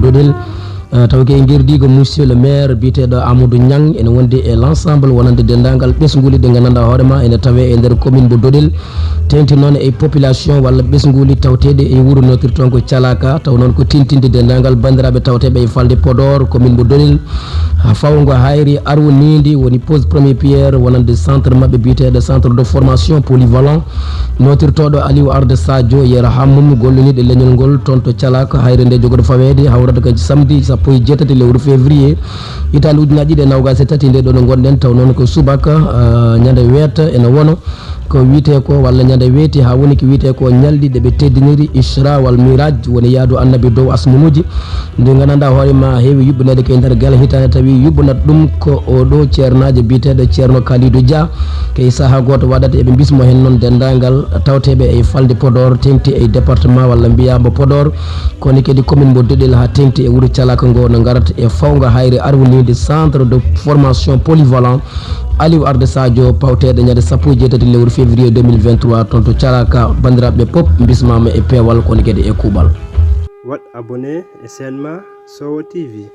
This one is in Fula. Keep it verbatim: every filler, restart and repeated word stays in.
Doɗel, eh, taw ke ngirdiigo monsieur le maire biyeteeɗo Amadou Niang ene wondi e l'ensemble wonande denndaangal ɓesnguuli ɗi nganndanɗaa hoore ma ene tawee e nder commune mbo Doɗel. Teeŋti noon e population walla ɓesnguuli tawteeɗi e wuro notirtongo Calaka, taw noon ko tintinde denndaangal banndiraaɓe tawteeɓe e falde Podor, commune mbo Doɗel. Haa fawngo hayri arwoniindi woni pose premier pierre wonande centre maɓɓe biyeteeɗo centre de formation polyvalent notirtooɗo Aliou Arde Sadio, yerhamum golloniiɗo leñol ngol toon to Calaka, hayre nde jogoɗo faweede hawrata ko samedi sappo e jeetati lewru février hitaande ujunaaji ɗiɗi e noogaas e tati nde ɗo no ngonɗen, taw noon ko subaka, ah, ñande weeta ene wono ko wiyetee ko walla ñande weeti haa woni ko wiyetee ko ñalɗi ɗe ɓe teddiniri Isra wal Miraj, woni yaadu annabi dow asmanuuji. Nde nganndanɗaa hoore ma heewi yuɓɓineede ko e nder gila hitaande, tawi yuɓɓinat ɗum ko o ɗo ceernaajo biyeteeɗo Ceerno Kalidou Dia. Ko e sahaa gooto waɗata eɓe mbismo heen noon denndaangal tawteeɓe e falde Podor, teeŋti e département walla mbiyaa mbo Podor, kono kadi commune mbo Doɗel haa teeŋti e wuro Calaka ngo no ngarata e fawngo hayre arwoniinde centre de formation polyvalent Aliou Arde Sadio, pawteeɗo ñande sappo e jeetati lewru février deux mille vingt-trois toon to Calaka. Banndiraaɓe pop mbismaama e peewal kono kadi e kuuɓal. Waɗ abonné e chaîne ma Sowo T V.